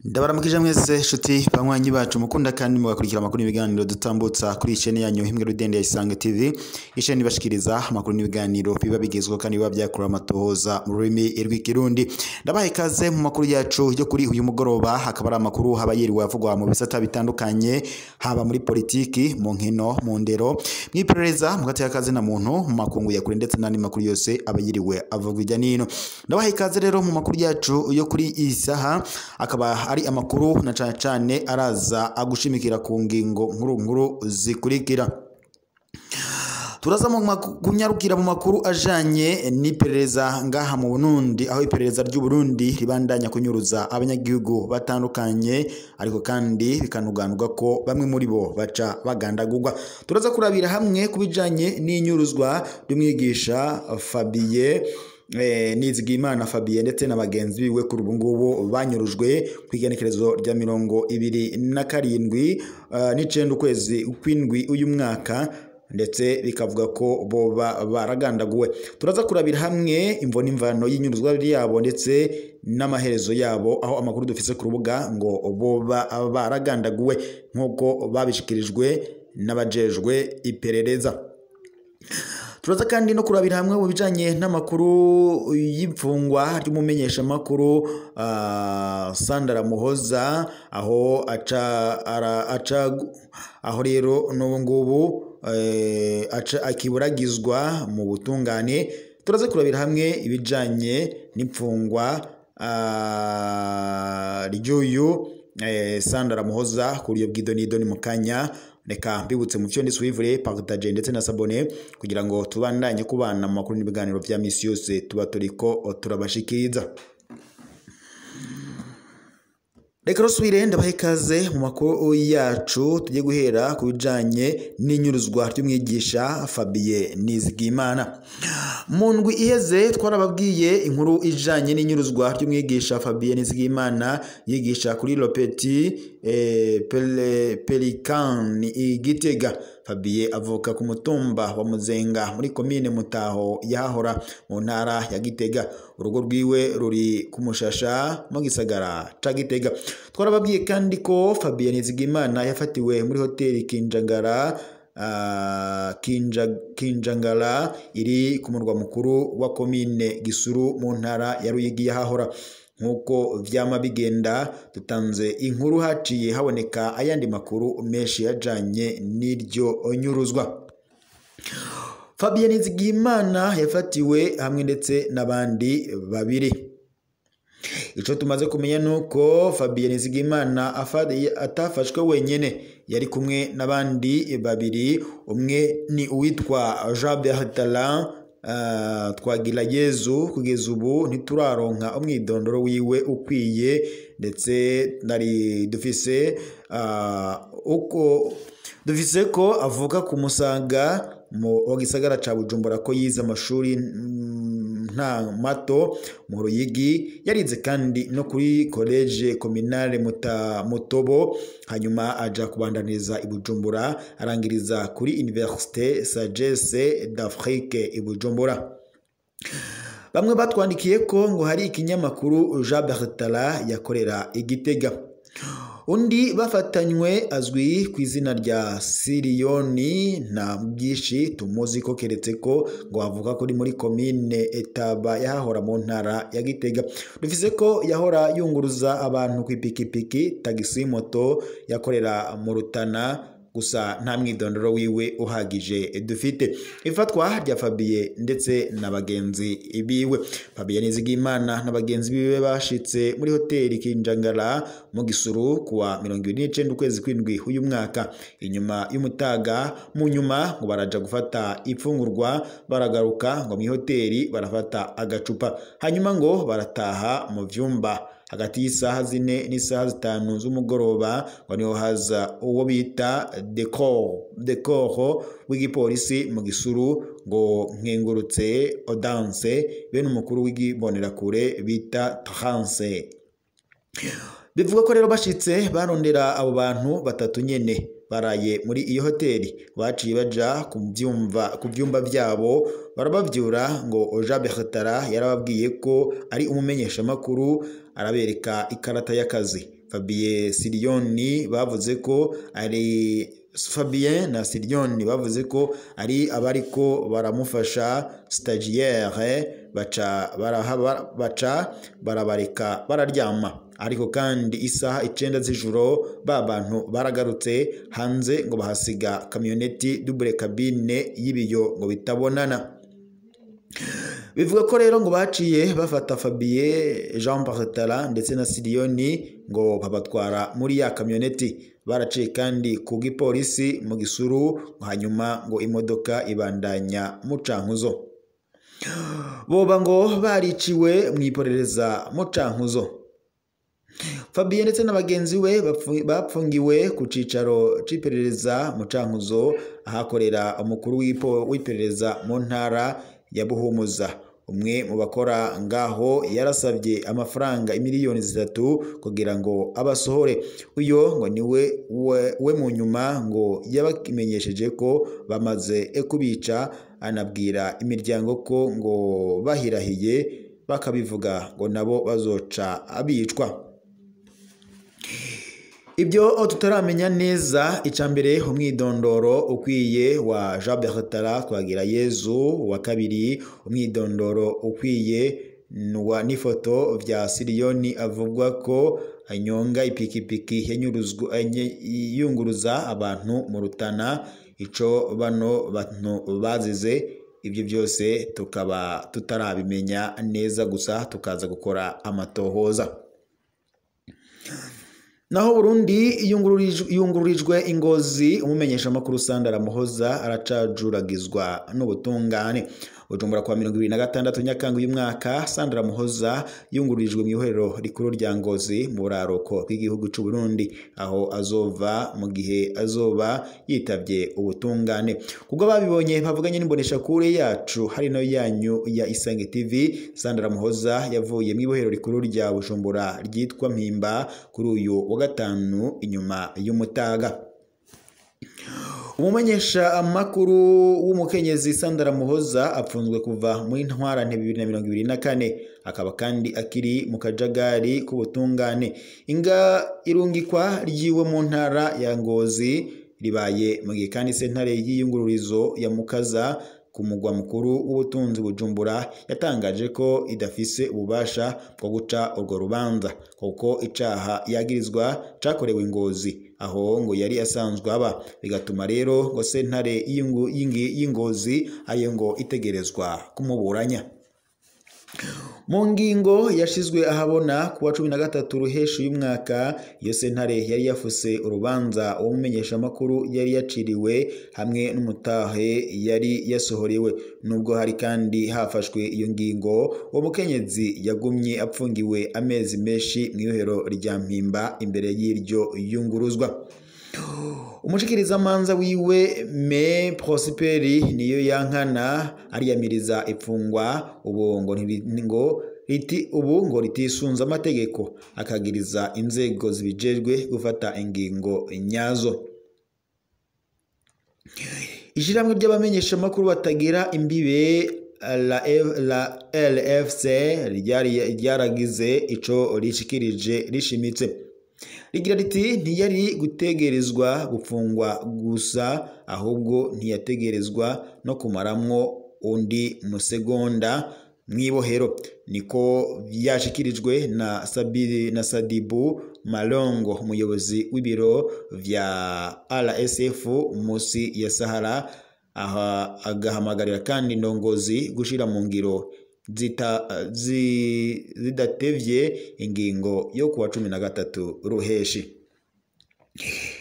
Ndabaramukije mwese shuti banywanyi bacu mukunda kandi mugakurikira amakuru n'ibiganiro dutambutsa kuri chaîne yanyu Himwe Rudende ya Isange TV. Isheni bashikiriza amakuru n'ibiganiro biba bigezweho kandi biba byakura amatohoza mu rurimi rw'ikirundi. Ndabaha ikaze mu makuru yacu yo kuri uyu mugoroba, hakaba ari amakuru haba yiriwe avugwa mu bisata bitandukanye, haba muri politiki, mu nkino, mu ndero, mw'iperereza, mu gateka kazi na muntu, mu makungu ya kure ndetse n'andi makuru yose aba yiriwe avugwa ijya nino. Ndabaha ikaze rero mu makuru yacu yo kuri iyi saha, akaba ari amakuru na cyane cyane araza agushimikira ku ngingo nkuru nkuru zikurikira. Turaza mu kunyarukira mu makuru ajanye n'iperereza ngaha mu Burundi, aho iperereza ry'u Burundi ribandanya kunyuruza abanyagihugu batandukanye, ariko kandi bikanuganurwa ko bamwe muri bo baca bagandagurwa. Turaza kurabira hamwe kubijanye n'inyuruzwa ry'umwigisha Fabien Nizigimana Fabien ndetse na bagenzi biwe kuri ubu ngubu banyurujwe ku igenekerezo rya 27 n'icenda ukwezi kw'indwi uyu mwaka, ndetse bikavuga ko boba baragandaguwe. Turaza kurabira hamwe imvo n'imvano y'inyuruzwa yabo ndetse n'amaherezo yabo, aho amakuru dufise ku rubuga ngo boba baragandaguwe nk'uko babishikirijwe n'abajejwe iperereza. Turaza kandi no kurabira hamwe mu bijanye n'amakuru y'imfungwa ry'umumenyesha makuru Sandra Muhoza, aho aca aho rero n'ubu ngubu aca akiburagizwa mu butungane. Turaza kurabira hamwe ibijanye n'imfungwa ry'uyu Sandra Muhoza kuri iyo bwidonidoni mu kanya. Reka mbibutse mu cyo ndisuivre, partage ndetse na sabone kugira ngo tubandanye kubana mu makuru n'ibiganiro vya misi yose tuba turiko turabashikiriza. Reka rusubire ndabahe ikaze mu makuru yacu, tugiye guhera ku bijanye n'inyuruzwa ry'umwigisha Fabien Nizigimana. Mu ndwi iheze twarababwiye inkuru ijanye n'inyuruzwa ry'umwigisha Fabien Nizigimana yigisha kuri Lopeti Pelican Igitega. Fabien avuka ku mutumba wa Muzenga muri komine Mutaho yahora mu ntara ya Gitega. Urugo rwiwe ruri ku Mushasha mu gisagara ca Gitega. Twarababwiye kandi ko Fabien Nizigimana yafatiwe muri hoteli Kinjangara Kinjangara iri ku murwa mukuru wa komine Gisuru mu ntara ya Ruyigi yahahora. Nkuko vyama bigenda, dutanze inkuru haciye haboneka ayandi makuru menshi yajanye n'iryo nyuruzwa. Fabien Nizigimana yafatiwe hamwe ndetse n'abandi babiri. Ico tumaze kumenya nuko Fabien Nizigimana atafashwe wenyene, yari kumwe n'abandi babiri. Umwe ni uwitwa Jean Bertrand Twagira Yezu, kugeza ubu ntituraronka umwidondoro wiwe ukwiye, ndetse nari dufise uko dufise ko avuka ku Musaga mu gisagara ca Bujumbura, ko yize amashuri nta mato mu Ruyigi, yarize kandi no kuri college communale Mutobo, hanyuma aja kubandaniriza i Bujumbura, arangiriza kuri Université Sagesse d'Afrique i Bujumbura. Bamwe batwandikiye ko ngo hari ikinyamakuru Jean Bertrand yakorera i Gitega. Undi bafatanywe azwi ku izina rya Siriyoni, nta byinshi tumuzi ko keretse ko ngo avuka kuri muri komine Etaba yahora mu ntara ya Gitega. Dufise ko yahora yunguruza abantu ku ipikipiki, tagisi, moto, yakorera mu Rutana, gusa nta mwidondoro wiwe uhagije dufite. Ifatwa rya Fabien ndetse na bagenzi biwe. Fabien Nizigimana na bagenzi biwe bashitse muri hoteli Kinjangara mu Gisuru kuwa 29 ukwezi kw'indwi uyu mwaka, inyuma y'umutaga. Mu nyuma ngo baraja gufata ifungurwa, baragaruka ngo mu hoteli barafata agacupa, hanyuma ngo barataha mu vyumba. Hagati y'isaha 4 n'isaha 5 z'umugoroba ngo niho haza uwo bita Decor w'igipolisi mu Gisuru, ngo nkengurutse Odanse bene umukuru w'igibonerakure bita Trance. Bivuga ko rero bashitse barondera abo bantu batatu nyene. baraye muri iyo hoteli baciye baja ku vyumba vyabo barabavyura. Ngo Jean Bertara yarababwiye ko ari umumenyeshamakuru, arabereka ikarata y'akazi. Fabien Sirioni bavuze ko ari Fabien na Sirioni bavuze ko ari abariko baramufasha stagiaire, baca barabareka bararyama. Ariko kandi isaha 9 z'ijoro ba bantu baragarutse hanze ngo bahasiga kamyoneti double cabine y'ibiyo ngo bitabonana. Bivuga ko rero ngo baciye bafata Fabien, Jean Bartala ndetse na Sirioni ngo babatwara muri ya kamyoneti. Baraciye kandi ku gipolisi mu Gisuru, hanyuma ngo imodoka ibandanya mu Cankuzo. Boba ngo bariciwe mu iperereza mu Cankuzo. Fabien ndetse na bagenzi we bapfungiwe ku cicaro c'iperereza mu Cankuzo, ahakorera umukuru w'iperereza mu ntara ya Buhumuza. Umwe mu bakora ngaho yarasabye amafaranga imiliyoni 3 kugira ngo abasohore. Uyo ngo niwe we mu nyuma ngo yabakimenyesheje ko bamaze kubica, anabwira imiryango ko ngo bahirahiye bakabivuga ngo nabo bazoca abicwa. Ibyo tutaramenya neza, icambere umwidondoro ukwiye wa Jean Bertara Twagirayezu, wa kabiri umwidondoro ukwiye wa n'ifoto vya Sirioni avugwa ko anyonga ipikipiki yunguruza abantu mu Rutana, ico bano bantu bazize. Ibyo byose tukaba tutarabimenya neza, gusa tukaza gukora amatohoza. Naho Burundi yungururijwe ingozi, umumenyesha makuru Sandra Muhoza aracajuragizwa n'ubutungane. Bujumbura kwa 2026 Nyakanga uyu mwaka, Sandra Muhoza yungururijwe mu iherero rikuru rya Ngozi mu buraruko bw'igihugu c'u Burundi, aho azova mu gihe azoba yitavye ubutungane. Kubwo babibonye bavuganye n'imbonesha kure yacu hari no yanyu ya Isange TV, Sandra Muhoza yavuye mu ibohero rikuru rya Bujumbura ryitwa Mpimba kuri uyu wa gatanu inyuma y'umutaga. Umumenyesha amakuru w'umukenyezi Sandra Muhoza apfunzwe kuva muri ntwarante 2024, akaba kandi akiri mu kajagari k'ubutungane. Inga irungikwa ryiwe mu ntara ya Ngozi ribaye mu gihe kandi sentare y'iyungururizo ya Mukaza ku mugwa mukuru w'ubutunzi Bujumbura yatangaje ko idafise ububasha bwo guca urwo rubanza, kuko icaha yagirizwa cakorewe Ngozi aho ngo yari asanzwe aba, bigatuma rero ngo sentare y'Ingozi ayo ngo itegerezwa kumuburanya. Mu ngingo yashizwe ahabona kuwa 13 Ruheshi uyu mwaka, iyo sentare yari yafuse urubanza uwo mumenyeshamakuru yari yaciriwe hamwe n'umutahe yari yasohorewe. Nubwo hari kandi hafashwe iyo ngingo, uwo mukenyezi yagumye apfungiwe amezi menshi mu ibohero rya Mpimba imbere y'iryo yunguruzwa. Umushikirizamanza wiwe Me Prosperi niyo yankana ariyamiriza ipfungwa ubu ngo riti ubu ngo ritisunza amategeko, akagiriza inzego zibijejwe gufata ingingo nyazo. Ishiramwe ry'abamenyesha makuru batagira imbibe la LFC ryaragize ico rishikirije rishimitse rigira riti ntiyari gutegerezwa gupfungwa gusa, ahubwo ntiyategerezwa no kumaramwo undi musegonda mwibohero. Niko byashikirijwe na na Sadibu Malongo, umuyobozi w'ibiro vya RSF musi ya Sahara, aha agahamagarira kandi ndongozi gushira mu ngiro zidatevye ingingo yo kuwa 13 Ruheshi.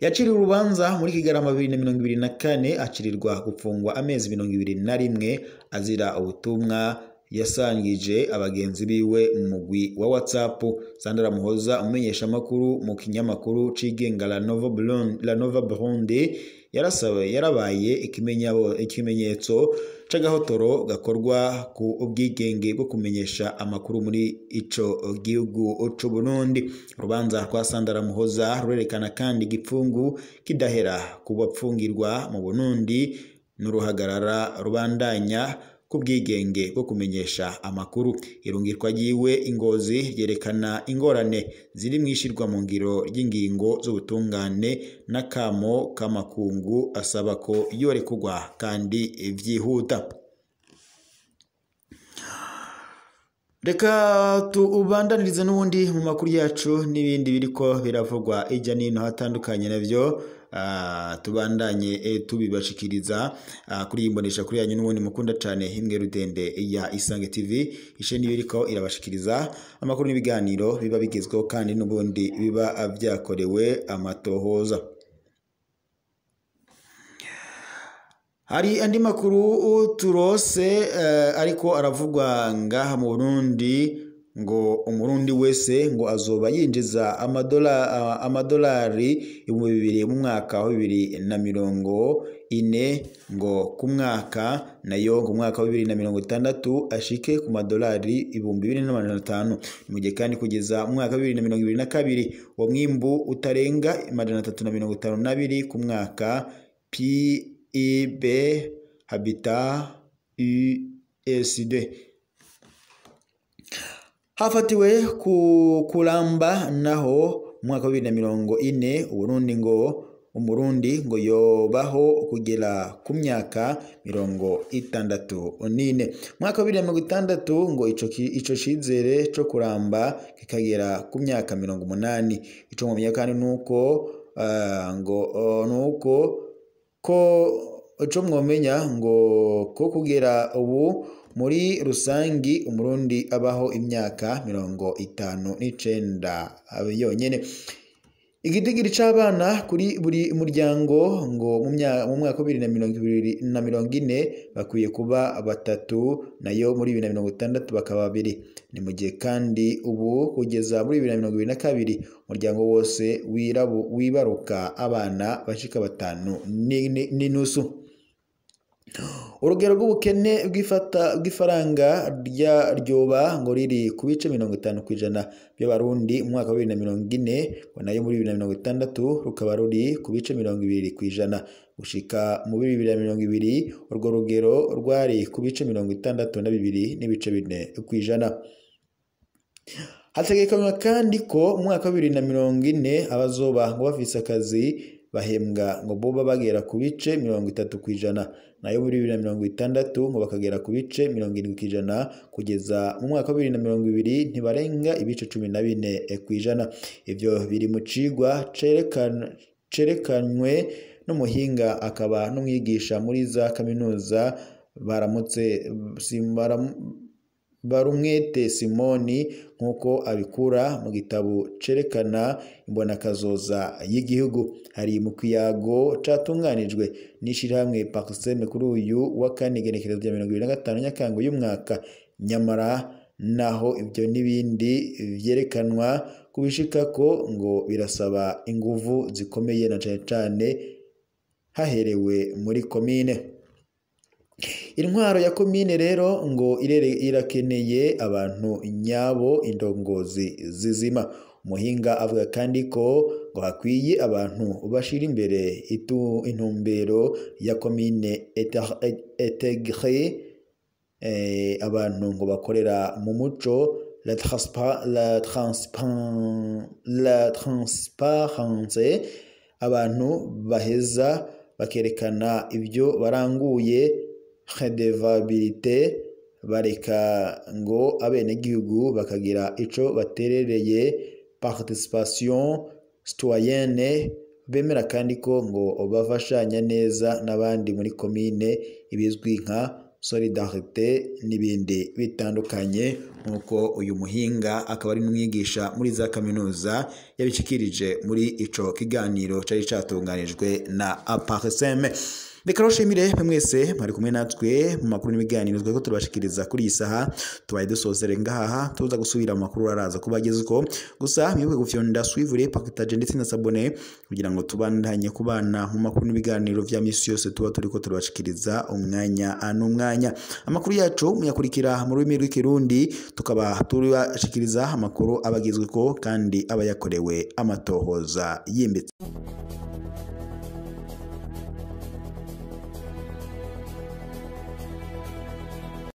Yaciriwe urubanza muri Kigarama 2024, acirirwa gupfungwa amezi 21 azira ubutumwa yasangije abagenzi biwe mu mugwi wa WhatsApp. Sandra Muhoza, umumenyesha makuru mu kinyamakuru cigenga La Nova Burundi, yarabaye ikimenyetso c'agahotoro gakorwa ku ubwigenge bwo kumenyesha amakuru muri ico gihugu c'u Burundi. Urubanza rwa Sandra Muhoza rurerekana kandi igipfungu kidahera ku bapfungirwa mu Burundi n'uruhagarara rubandanya ku bwigenge bwo kumenyesha amakuru. Irungirwa ryiwe ingozi ryerekana ingorane ziri mwishirwa mu ngiro ry'ingingo z'ubutungane n'akamo k'amakungu asaba ko yorekurwa kandi vyihuta. Reka tubandanirize n'ubundi mu makuru yacu n'ibindi biriko biravugwa ijya n'ino hatandukanye navyo tubandanye tubibashikiriza kuri imbonesha kuri yanyu n'ubundi mukunda cyane imwe rudende ya Isange TV, isheni biriko irabashikiriza amakuru n'ibiganiro biba bigezweho kandi n'ubundi biba byakorewe amatohoza. Hari andi makuru turose ariko aravugwa ngaha mu Burundi ngo umurundi wese ngo azoba yinjiza amadolari 2000 mu mwaka wa 2040 ngo ku mwaka, nayo ku mwaka wa 2060 ashike ku madolari 2500, mu gihe kandi kugeza mu mwaka wa 2022 uwo mwimbu utarenga 352 ku mwaka. PIB Habitat USD. Hafatiwe ku kuramba naho mwaka wa 2040 Uburundi ngo umurundi ngo yobaho kugera ku myaka 64. Mwaka wa 2060 ngo ico cizere co kuramba kikagera ku myaka 80. Ico mu kandi nuko ngo nuko ko ico mwomenya ngo ko kugera ubu muri rusangi umurundi abaho imyaka 59 yonyene. Igitigiri c'abana kuri buri muryango ngo mu mwaka wa 2040 bakwiye kuba 3, nayo muri 2060 bakaba 2. Ni mu gihe kandi ubu kugeza muri 2022 umuryango wose wibaruka abana bashika 5.5. Urugero rw'ubukene bw'ifaranga ryoba ngo riri ku bice 50% by'abarundi mu mwaka wa 2040, ngo nayo muri 2060 rukaba ruri ku bice 20%. Gushika mu 2020 urwo rugero rwari ku bice 62.4%. Hategekanywa kandi ko mu mwaka wa 2040 abazoba ngo bafise akazi bahembwa ngo boba bagera ku bice 30%, nayo muri 2060 ngo bakagera ku bice 70%, kugeza mu mwaka wa 2020 ntibarenga ibice 14%. Ivyo biri mu cigwa cerekanywe n'umuhinga akaba n'umwigisha muri za kaminuza baramutse Barumwete Simoni, nkuko abikura mu gitabo cerekana imbonakazoza y'igihugu. Hari mu kiyago catunganijwe n'ishirahamwe Parseme kuri uyu wa kane igenekerezo rya 2025 Nyakanga y'umwaka. Nyamara naho ibyo n'ibindi vyerekanwa kubishikako ngo birasaba inguvu zikomeye na cane cane haherewe muri komine. Intwaro ya komine rero ngo irakeneye abantu nyabo, indongozi zizima. Umuhinga avuga kandi ko ngo hakwiye abantu bashira imbere intumbero ya komine intégrée, abantu ngo bakorera mu muco, la transparence, abantu baheza bakerekana ibyo baranguye, redevabilité, bareka ngo abenegihugu bakagira ico baterereye, participation citoyenne, bemera kandi ko ngo bafashanya neza n'abandi muri komine, ibizwi nka solidarité n'ibindi bitandukanye, nkuko uyu muhinga akaba ari n'umwigisha muri za kaminuza yabishikirije muri ico kiganiro cari catunganijwe na Parseme. Reka roshimire mwese mwari kumwe natwe mu makuru n'ibiganiro tweko turabashikiriza kuri iyi saha. Tubaye dusozere ngaha, tuza gusubira mu makuru araza kubageza uko. Gusa mwibuke gufyonda suivre, partage ndetse na s'abonner kugira ngo tubandanye kubana mu makuru n'ibiganiro vya misi yose tuba turiko turabashikiriza umwanya n'umwanya. Amakuru yacu muyakurikira mu rurimi rw'Ikirundi, tukaba turabashikiriza amakuru abagezweko kandi aba yakorewe amatohoza yimbitse.